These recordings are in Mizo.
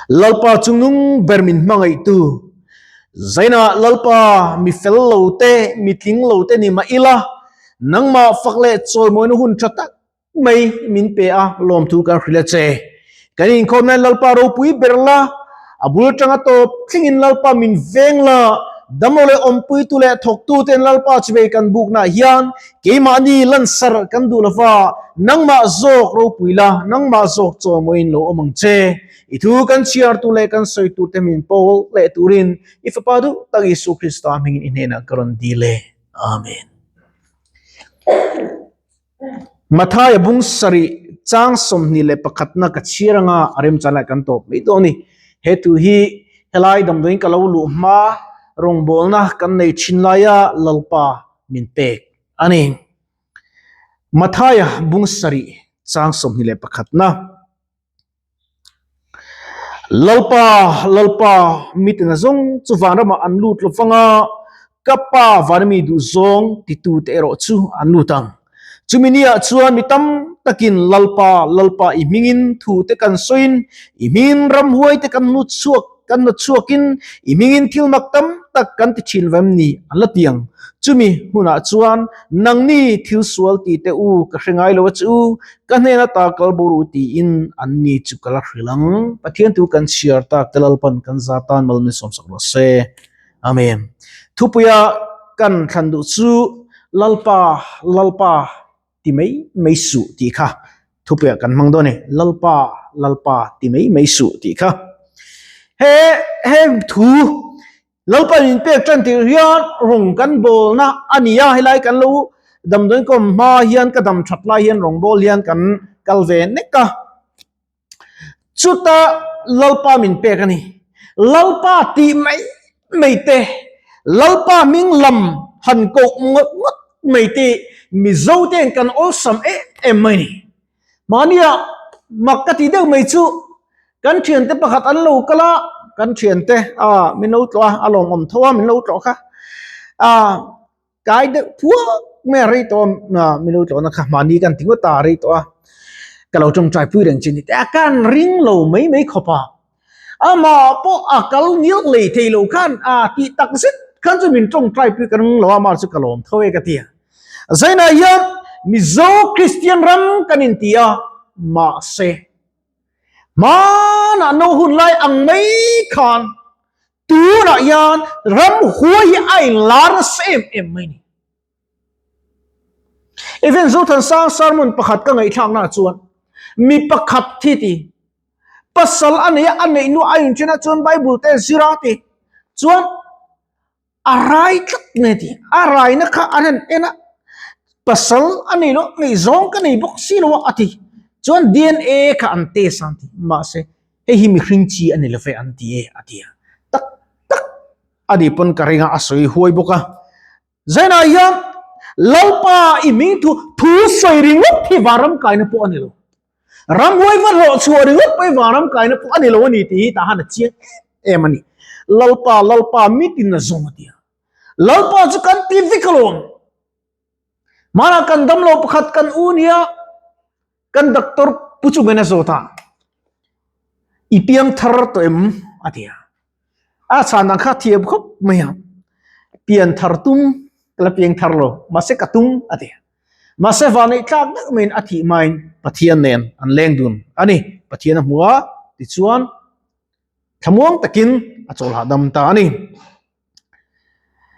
Lalpa chungnung ber min hmangaihtu, Zainah Lalpa mi fel lo te, mi tling lo te ni mah ila, nangmah fak leh chawimawina hun tha tak mai min pe a, lawmthu kan hrilh a che. Kan inkhawm nan Lalpa ropui ber la, a bul atanga tawp thlengin Lalpa min veng la, damlo leh awmpuitu leh thawktu ten Lalpa chuvei kan buknaah hian keimahni lansar kan duh lova, nangmah zawk ropui la, nangmah zawk chawmawiin lo awm ang che. I thu kan chhiar tur leh kan sawi tur te min pawl leh turin i Fapa duh tak Isua Krista hmingin i hnenah ka rawn dil e. Amen. Mathaia bung sarih chang 21na ka chhiar anga a remchan lai kan tawp mai dawn a ni. He thu hi helai damdawiin ka lo luh hma rawngbawlna kan nei thin laia Lalpa min pek a ni. Mathaia bung sarih chang 21na. Lalpa, Lalpa, mitin zawng chu vanramah an lut lo vang a, ka Pa vana mi duh zawng titute erawh chu an lut ang. Chumi niah chuan mi tam takin Lalpa, Lalpa i hmingin thute kan sawiin, i hmingin ramhuai te kan lut chhuak, kan nawt chhuakin, i hmingin thil mak tam tak kan ti thin vem ni an la ti ang. Chumi hunah chuan nangni thil sual ti teh u ka hre ngai lo a chu, Ka hnen ata kal bo ru tiin an ni chu ka la hrilh ang. Pathian tu kan chhiar tak te Lalpan kan za tan mal min sawmsak rawh se. Amen. Thupuia kan thlan duh chu Lalpa, Lalpa ti mai mai suh tih kha thupuia kan hmang dawn a ni. Lalpa, Lalpa ti mai mai suh tih kha. He heng thu Lalpa in pek tan tir hian rawng kan bawlna a ni a, helai kan lo damdawiin kawm hma hian ka dam that lai hian rawng bawl hian kan kal ve nek a. Chuta Lalpa min pek a ni. Lalpa tih mai mai te, Lalpa hming lam han koh ngawt ngawt mai te Mizo ten kan awlsam em em mai a ni. Mahnia mak ka tih deuh mai chu kan thiante pakhat an lo kal a, kan thiante ah min lo tlawh a, a lawmawm tho a min lo tlawh kha ah kai deuh phuak mai a rei tawh a min lo tlawhna kha mahni kan ti ngawt a a rei tawh a, ka lo tawngtai pui reng che ni te a kan ring lo mai mai khawp a, amah pawh a kal ngil lei thei lo khan a tih tak zet khan chu min tawngtai pui ka ring lo a, amah chu ka lawm tho e ka ti a. Zainah hian Mizo Kristian ram kan inti a, mahse hmanah no hun lai ang mai khan tunah hian ram huai hi a inlar nasa em em mai ni. Even Zothansang sermon pakhat ka ngaihthlaknaah chuan mi pakhat thi ti pasal a nei a, a neih hnuah a inthenah chuan Bible te zir a ti chuan A rai tlat mai a ti. A raina kha an han en a, pasal a nei lo, ngaihzawng ka nei bawk si lo a, a ti. Chuan DNA kha an test a an ti. Mahse, hei hi mihring chi a ni lo ve an ti e, a ti a. Tak tak a nih pawn ka ring a, a sawi huai bawk a. Zainah hian Lalpa i hming thu thu sawi ringawt hi vanram kaina pawh a ni lo. Ramhuai va hlawh chhuah ringawt pawh i vanram kaina pawh a ni lo a ni tih hi tah han a chiang em em a ni. Lalpa, Lalpa mitin a zawng a ti a. Lalpa chu kan ti vek alawm. Hmanah kan damlo pakhat kan u nia, kan doctor pu chu ngena zawt a, i piang thar tawh em a ti a. A chhan ang kha thiam khawp mai a, pian thar tum ka la piang thar lo, mahse ka tum a ti a. Mahse vanneih tlak deuh maiin a thih hmain Pathian nen an leng dun a ni. Pathian a hmu a, tichuan thlamuang takin a chawl hahdam ta a ni.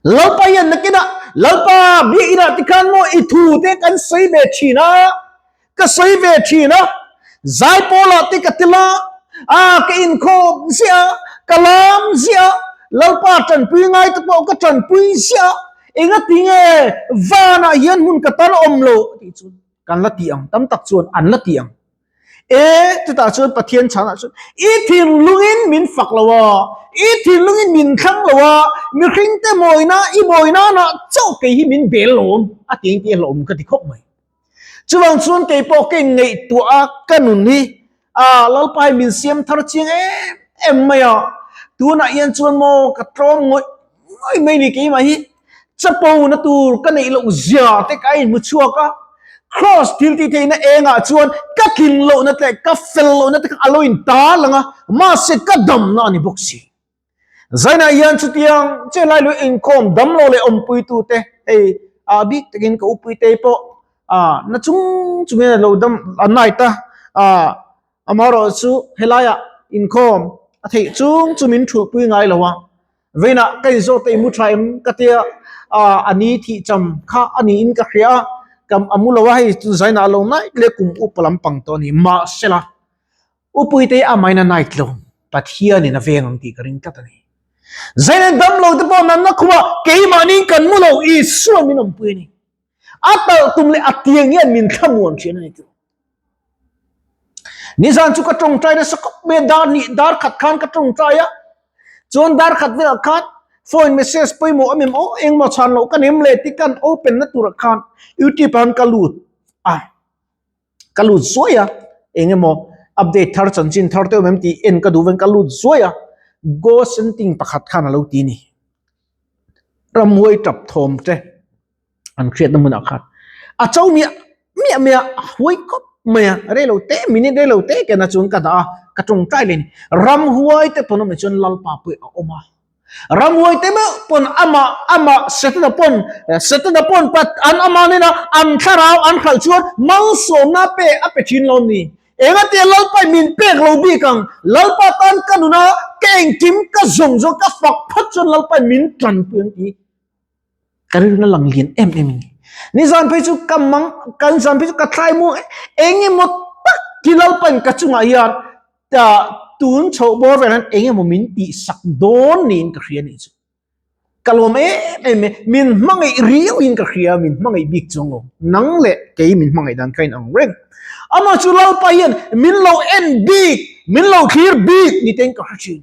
Lalpa hian nakinah, Lalpa biakinn ah tikhan maw i thu te kan sawi ve thin a, ka sawi ve thin a, zaipawl ah te ka tel a, a ka inkhawm ziah a, ka lam ziah a, Lalpa tanpui ngai te pawh ka tanpui ziah a, Enga ti nge vanah hian hmun ka tan awm lo tih chu kan la ti ang, tam tak chuan an la ti ang. E, chutah chuan Pathian chhanah chuan i thinlungin min fak lo a, i thinlungin min thlang lo a, mihringte mawina i mawina nah chauh kei hi min bel lo awm a ti ang tih a hlauhawm ka ti khawp mai. Chuvang chuan kei pawh ka inngaihtuah a, ka nun hi a Lalpa hi min siam thar chiang em em mai a, tunah hian chuan maw ka tlawm ngawih ngawih mai ni keimah hi chapo na tur ka neih loh zia te ka inhmu chhuak a, Kraws thiltihtheihna engah chuan ka tlin lohna te leh ka fel lohna te kha a lo intar lang a, mahse ka damna a ni bawk si. Zainah hian chutiang che lai lui inkhawm damlo leh awmpuitute hei a bik takin ka upuitei pawh a na chung chungin a lo dam a night a, amaherawh chu helaiah inkhawm a theih chung chu min thulhpui ngai lo a, vawiinah ka inzawt te i mu tha em ka tia a ni thih cham kha a niin ka hria a, ka a mu lo a hei chu zainah a lo night leh kum upa lampang tawh a ni mahsela. Upuite a maina night lo, Pathianin a veng ang tih ka ring tlat a ni. Zainen dam lo te pawh nanna khumah keimahniin kan mu lo, Isuan min awmpui a ni. A talh tum leh a tiang hian min thlamuan thin a ni tih. Nizan chu ka tawngtai nasa khawp mai a, dar hnih dar khat khan ka tawngtai a, chuan dar khat velah khan phone message pawimawh em em aw engmaw chhan loh ka nem leh tih kan open na turah khan youtube ah khan ka lut a. Ka lut zuai a, eng emaw update thar chanchin thar te awm em tih en ka duh veng ka lut zuai a, ghost hunting pakhat khan a lo ti a ni. Ramhuai tap thawm te an hriatna hmunah khan a cho miah miah mai a, a huai khawp mai a, reilo te minute reilo te kena chuan ka dah a, ka tawngtai leh a ni. Ramhuai te pawn awm ah chuan Lalpa pawh a awm a. Ramhuai te meuh pawn amah amah Setana pawn Setana pawn pat an amah nena an thlarau an hralh chuan malsawmna pe a pe thin lo ni. Engatia Lalpa in min pek lo bik ang, Lalpa tan ka nuna ka engkim ka zawng zawng ka fak phawt chuan Lalpa in min tanpui ang tih ka rilru lang lian em em a ni. Nizan phei chu ka mang kan zan phei chu ka thlai mu eng emaw tak hi Lalpa in ka chungah hian ta tun chhoh bawr vel hian eng emaw min tih sak dawn niin ka hria nih chu. Ka lawm em em e, min hmangaih riau in ka hria, min hmangaih bik chuang lo. Nang leh kei min hmangaih dan kha in ang reng. Amah chu Lalpa hian min lo en bik, min lo thlir bik ni tein ka hre thin.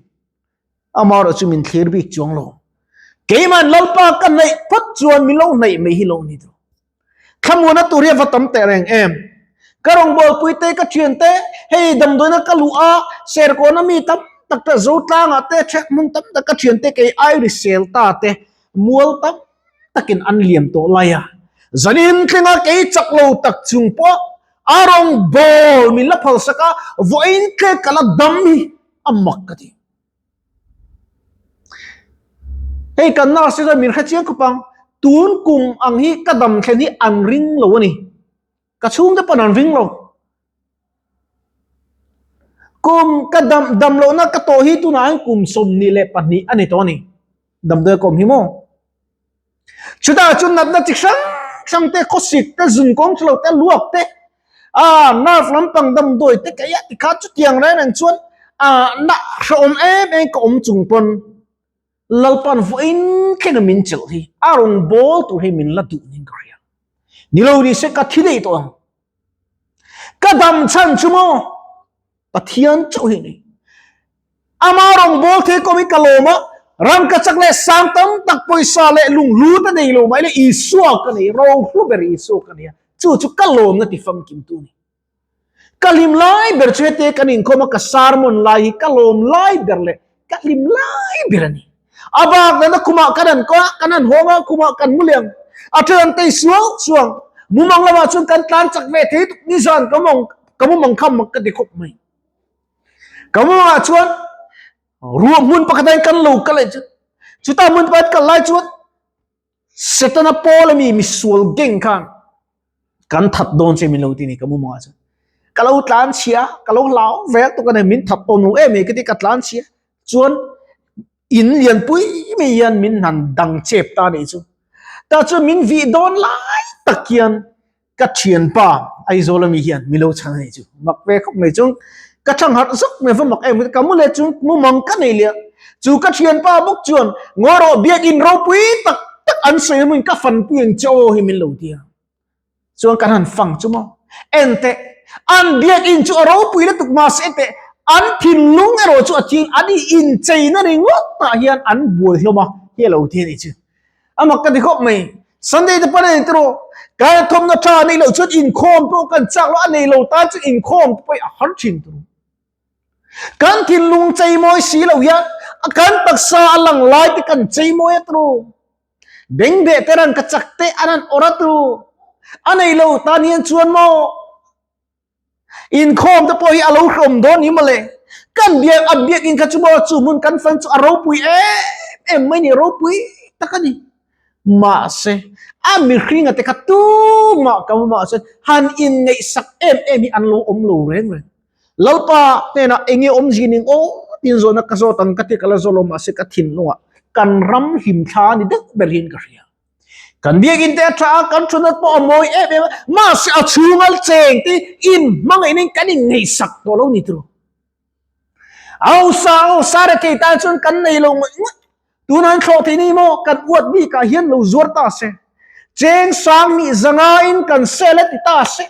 Amaherawh chu min thlir bik chuang lo. Keiman Lalpa ka hnaih phawt chuan min lo hnaih mai hi lo ni tur. Thlamuana tur hi a va tam teh reng em. Ka rawngbawlpui te, ka thian te, hei damdawiina ka luh a, Serkawna mi tam tak te, Zotlangah te, ṭhek hmun tam tak ka thian te, kei Airisel ta te, mual tam takin an liam tawh lai a. Zanin thlenga kei chak lo tak chung pawh a rawngbâwl min la phalsak a, vawiin thlek ka la dam hi a mak ka ti. Hei kan nurse te chuan min hre chiang khawp ang, tun kum ang hi ka dam thlen hi an ring lo a ni. Ka chhungte pawn an ring lo. Kum ka dam dam lohna ka tawh hi tunah hian kum 22 a ni tawh a ni. Damdawi ka awm hi maw? Chutah chuan natna chi hrang hrang te, khawsik te, zun kawng thalo te, luak te, ah nerve lampang damdawi te ka ia tikha chutiang reng reng chuan ah na hrehawm em em ka awm chung pawn Lalpan vawiin thleng a min chelh hi a rawn bawl tur hi min la duh niin ka hria. Ni lo ni se ka thi daih tawh ang. Ka dam chhan chu maw? Pathian chauh hi a ni. Ama rawngbâwl thei kawm hi ka lawm a, ram ka chak leh sang tam tak pawisa leh lunghlu te nei lo mai le Isua ka nei, rohlu ber Isua ka nei a, chu chu ka lawmna ti famkimtu a ni. Ka hlim lai ber chu hete kan inkhawm a, ka sermon lai hi ka lawm lai ber leh ka hlim lai ber a ni. A bak nana khumah kan han kawng a, kan han hawng a, khumah kan mu leh ang. A then an tei suau suang. Mumang lamah chuan kan tlan chak ve thei tuk nizan ka mawng ka mumang kha mak ka ti khawp mai. Ka mumangah chuan ruah hmun pakhat ah kan lo kal leh chu chutah hmun pakhat kal lai chuan Setana pawl ami misual gang khan kan that dawn che min lo ti ni ka mumangah chuan. Ka lo tlan chhia ka lo hlau vel tuk a ni min that awm lo em em ka ti ka tlan chhia chuan in lian pui mai hian min han dang chep ta nih chu. Tah chuan min vih dawn lai tak hian ka thianpa Aizawl ami hian mi lo chhan a nih chu. Mak ve khawp mai chung ka thang harh zawk mai va mak em ka mu leh chung mumang ka nei leh a. Chu ka thianpa bawk chuan ngawi rawh biakin ropui tak tak an sawi hmuin ka fanpui ang che aw hi min lo ti a. Chuan kan han fang chu maw? Enteh, an biakinn chu a ropui lutuk mahse enteh, an thinlung erawh chu a thing an i incheina ringawt tah hian an buai hlawm a, hi a lo ti a nih chu. A mak ka ti khawp mai. Sunday te pawn a ni tiraw? Kan thawmna tha a neih loh chuan inkhawm pawh kan chak lo, a nei lo tan chu inkhawm te pawh hi a har thin tur. Kan thinlung cheimawi si lo hian kan taksa a lang lai te kan cheimawi a tiraw? Bengbeh te ran ka chak te an han awrh a tu. A nei lo tan hian chuan maw inkhawm te pawh hi a lo hrehawm dawn ni mawle. Kan biak a biakin kha chu maw chu hmun kan fan chu a ropui em em mai ni, ropui tak a ni. Mahse a mihringa te kha tumah ka hmu mahse han inngaihsak em em hi an lo awm lo reng reng. Lalpa hnenah eng nge awmzia ning aw tiin zawhna ka zawt ang ka ti ka la zawt lo mahse ka thinlungah kan ram hlimthla a ni deuh ber hian ka hria. Kan biakinn te a tha a, kan thutna pawh a mawi em em a, mahse a chhunga cheng te inhmangaihna in kan inngaihsak tawh lo ni turu. Hausa hausa rethei tan chuan kan nei lo ngawih ngawih. Tunah an thlawh thei ni maw kan uat bikah hian lo zuar ta se. Cheng sang nih zanga in kan sel a ti ta se.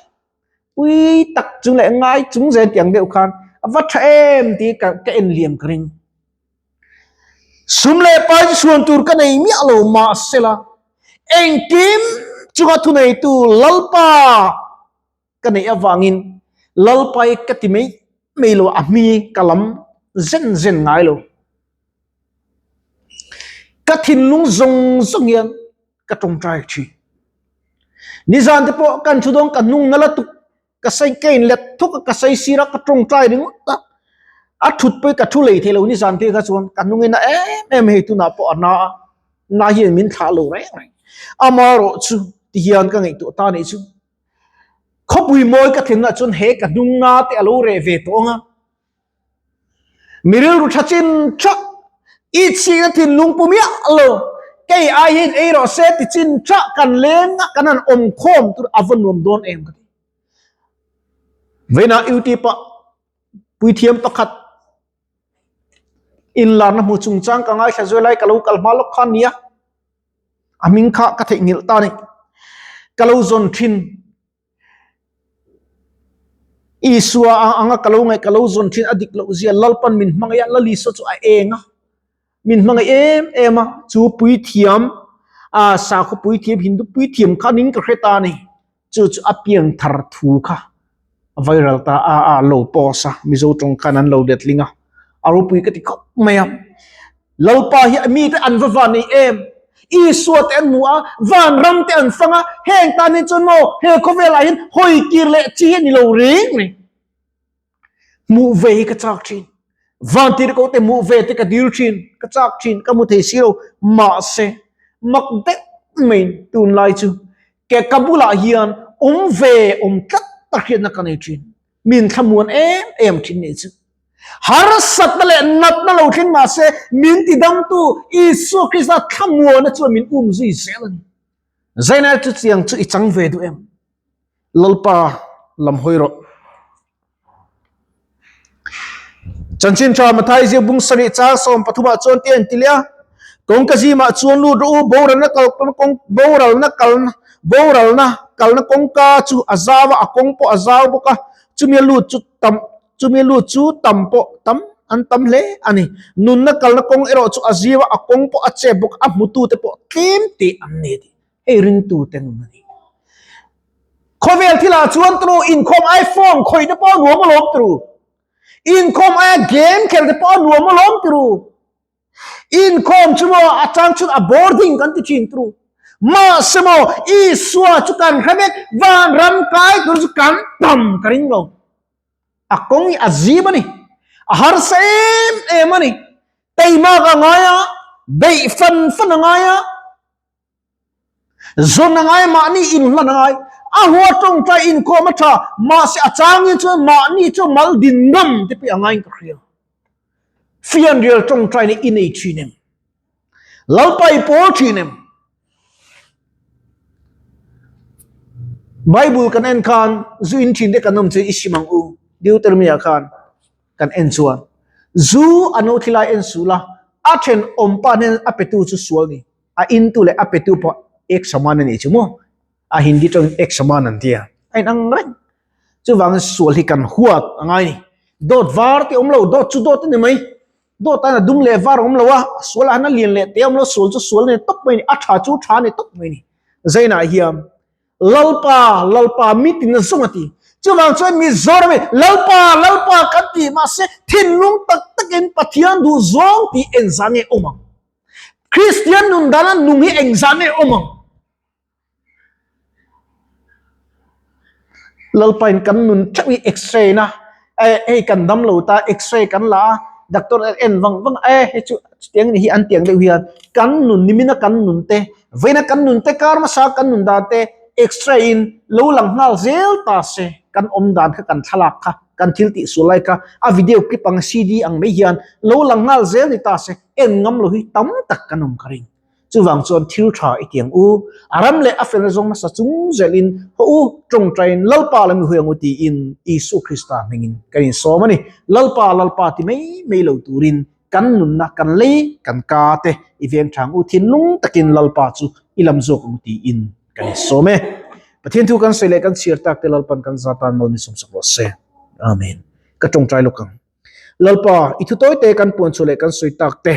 Pui tak chung leh ngai chung zel tiang deuh khan a va tha em tih ka ka en liam ka ring. Sum leh pai chu chhuan tur ka nei miah lo mahsela engkim chunga thuneitu Lalpa ka neih avangin Lalpa hi ka ti mai mai lo a hmi ka lam zen zen ngai lo. Ka thinlung zawng zawng hian ka tawngtai thin. Nizan te pawh kan thu dawn ka hnung na la tuk ka sai ka in let thuk a ka sai sir a ka tawngtai ringawt a a thut pawh ka thu lei thei lo nizan te kha chuan ka hnung in a em em hei tunah pawh a na a na hian min thlah lo reng reng amaherawh chu ti hian ka ngaihtuah ta nih chu khawpui mawi ka thlenna chuan he ka hnung na te a lo reh ve tawh ang a. Mi rilru tha chin tha i chhihna thinlung pu miah lo kei ai hian ei rawh se ti chin tha kan leng a kan han awm khawm tur a va nuam dawn em ka ti. Vawiinah YouTube ah puithiam pakhat inlarna hmu chungchang ka ngaithla zuai lai ka lo kal hma lawk kha a nia a hming kha ka theihnghilh ta a ni. Ka lo zawn thin. Isua ang anga ka lo ngaih ka lo zawn thin a dik loh zia Lalpan min hmangaih a, Lal Isua chu a eng a, min hmangaih em em a, chu puithiam ah sakhaw puithiam Hindu puithiam kha ning ka hre ta a ni, chu chu a piang thar thu kha a viral ta a, a lo post a, Mizo tawng khan an lo letling a, a ropui ka ti khawp mai a. Lalpa hi mite an va van nei em? Isua te an hmu a, vanram te an fang a, heng tan hi chuan maw he khawvelah hian hawi kir leh chi hi a ni lo reng reng. Hmuh ve hi ka chak thin. Van tir ko te hmuh ve te ka dil thin, ka chak thin, ka hmu thei si lo. Mahse, mak deuh mai tunlai chu ke ka bulah hian awm ve awm tlat a hriatna ka nei thin. Min thlamuan em em thin nih chu. Harsatna leh natna lo thleng mahse min tidamtu Isua Krista thlamuana chuan min um zui zel a ni. Zainai chu chiang chu i chang ve duh em? Lalpa lam hawi rawh. Chanchin tha Mathai ziak bung sarih chang 13 ah chuan ti a inti leh a, Kawngka zimah chuan lut rawh u, boralna kal kawng boralna kalna boralna kalna kawngka chu a zau a, a kawng pawh a zau bawk a, chumi a lut chu tam chumi lut chu tam pawh tam an tam hle a ni. Nunna kalna kawng erawh chu a zim a, a kawng pawh a chep bawk a, a hmutute pawh tlem teh an ni a ti. Hei ringtute nun a ni. Khawvel thilah chuan turu inkhawm ai phone khawih te pawh a nuam alawm turu. Inkhawm aia game kher te pawh a nuam alawm turu. Inkhawm chu maw a chang chhun a boarding kan ti thin turu. Mahse maw Isua chu kan hre vek vanram kai tur chu kan tam ka ring lo. A kawng hi a zim a ni. A harsa em em a ni. Teimak a ngai a, beih fan fan a ngai a. Zawn a ngai mahni inhlan a ngai. A hua tawngtai inkhawm a tha, mahse a changin chuan mahni chu mal din ngam te pawh a ngaiin ka hria. Fianrial tawngtaina i nei thin em? Lalpa i pawl thin em? Bible kan en khan zu in thin te kan awm chu i sim ang u. Deuteronomy ah khan kan en chuan zu a no thilai en suh la, a thenawm pa hnen a petu chu sual ni. A in tu leh a pe tu pawh ek saman a nih chu maw? A Hindi tawngin ek saman an ti a, a in ang reng. Chuvangin sual hi kan huat a ngai ni. Dawt var te awm lo, dawt chu dawt a ni mai. Dawt aiin a dum leh var a awm lo a, sual ah hian a lian leh te a awm lo, sual chu sual a ni tawp mai a ni, a tha chu tha a ni tawp mai a ni. Zainah hian Lalpa, Lalpa mi tina zawng a ti. Chuvang chuan Mizoram hi Lalpa, Lalpa kan ti mahse thinlung tak takin Pathian duh zawng tih engzah nge awm ang? Kristian nun dana nung hi engzah nge awm ang? Lalpa in kan nun theuh hi x-ray na hei kan dam lo ta x-ray kan la a doctor en vang vang a e hei chu chutiang ni hi an tiang deuh hian kan nun nimina kan nun te vawiina kan nun te kar hmasa kan nun dan te x-ray in lo lang nghal zel ta se kan awm dan kha kan thlalak kha kan thil tih sual lai kha a video clip ang CD ang mai hian lo lang nghal zel ni ta se en ngam lo hi tam tak kan awm ka ring. Chuvang chuan thil tha i tiang u, a ram leh a felna zawng hmasa chung zelin haw u, tawngtaiin Lalpa la mi hui ang u tiin Isua Krista hmingin kan insawm a ni. Lalpa, Lalpa ti mai mai lo turin kan nunna, kan lei, kan ka te i veng thang u, thinlung takin Lalpa chu i lam zawk ang u tiin kan insawm e. Pathian thu kan sawi leh kan chhiar tak te Lalpan kan za tan mal min sawmsak rawh se. Amen. Ka tawngtai lawk ang. Lalpa, i thu tawite kan puan chhuah leh kan sawi tak te,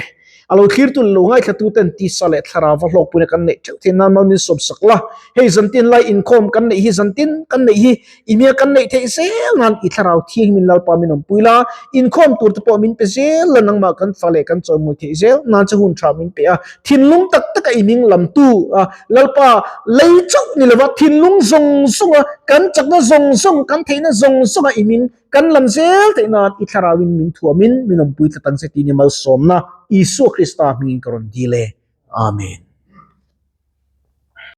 a lo thlirtu leh lo ngaithlatu ten tisa leh thlarau va hlawkpuina kan neih theuh theih nan mal min sawm sak la. Hei zantin lai inkhawm kan neih hi zantin kan neih hi i hmel kan neih theih zel nan i thlarau thianghlim Lalpa min awmpui la, inkhawm tur te pawh min pe zel la, nangmah kan fa leh kan chawimawi theih zel nan che hun tha min pe a, thinlung tak taka i hming lamtu a Lalpa lei chauh ni lova thinlung zawng zawnga kan chakna zawng zawng kan theihna zawng zawnga i hming Kan lam zel theih nan i thlarauin min thuamin min awmpui tlat ang che tih ni malsawmna Isua Krista hmingin ka rawn dil e. Amen.